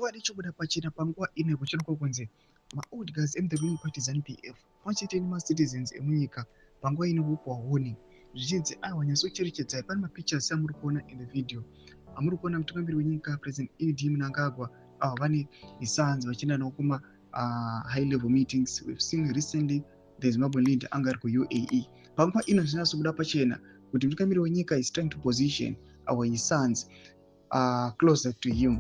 Chokwadi chobuda pachena panguva ino kuchionekwa kunzi maold guards and the ruling party ZANU PF pamwe chete nemacitizens emunyika panguva ino vopiwa warning, zvichinzi aiwa, nyatsocherechedzai. Pane mapictures amuri kuona in the video, amuri kuona mutungamiri wenyika, President ED Mnangagwa, ava vane sons vachienda navo kuma high level meetings. We've seen recently the Zimbabwean leader anga ari kuUAE. Panguva ino zvinatsobuda pachena kuti mutungamiri wenyika is trying to position our his sons closer to him.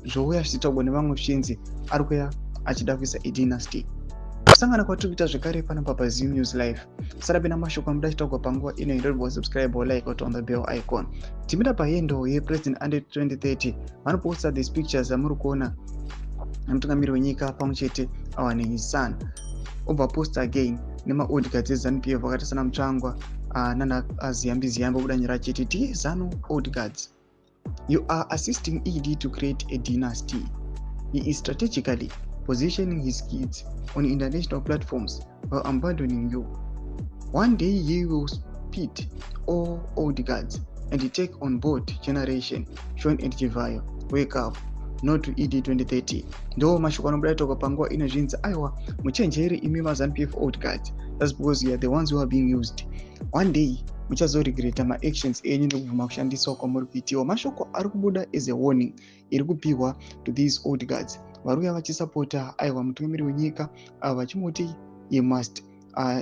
Zvouya zvichitaurwa nevamwe zvichinzi ari kuya achida kuisa adynasty. Kusangana kwatiri kuita zvekare panapa paZim News Live. Sarapinda mashoko amuda achitaurwa panguva ino, indoribwa subscribe or like on the bell icon. Timida pahandle yePresident under 2030, vanoposta these pictures amuri kuona nemutungamiri wenyika pamwe chete awa nehis son. Obva post again nemaold guards eZANU PF vakaita sana Mutsvangwa nana Ziyambi Ziyambi. Obuda nyora achiti, "Dear ZANU old guards, you are assisting ED to create a dynasty. He is strategically positioning his kids on international platforms while abandoning you. One day he will spit all old guards and take on board Generation Sean and Chivayo. Wake up. No to ED 2030." Ndo mashoko anobuda toka panguva ino, zvinzi aiwa, muchenjeri imi maZANU PF old guards. That's because you are the ones who are being used. One day muchazoregreta maactions enyu nekubvuma kushandiswa kwamuri kuitiwa. Mashoko ari kubuda as a warning iri kupiwa to these old guards vari kuya vachisapota aiwa mutungamiri wenyika, ava vachimuti he must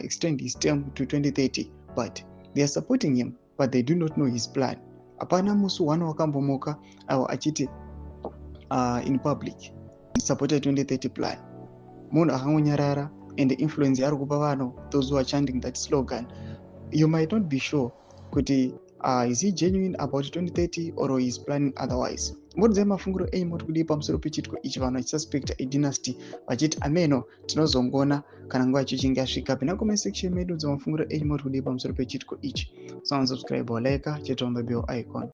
extend his term to 2030, but they are supporting him, but they do not know his plan. Hapana musi one wakambomuka aiwa achiti in public, "Support 2030 plan." Munhu akangonyarara, and influence yaari kupa vanhu, those who are chanting that slogan, you might not be sure kuti is he genuine about 2030 or he is planning otherwise. Muridzai mafungiro enyu, moti kudii pamusoro pechitiko ichi, vanhu vachisuspecta idynasty, vachiti ameno, tinozongona kana nguva yacho ichinge yasvika. Pinda comment section medu, dzamafungiro enyu, moti kudii pamusoro pechitiko ichi. So subscribe, like, chete on the bell icon.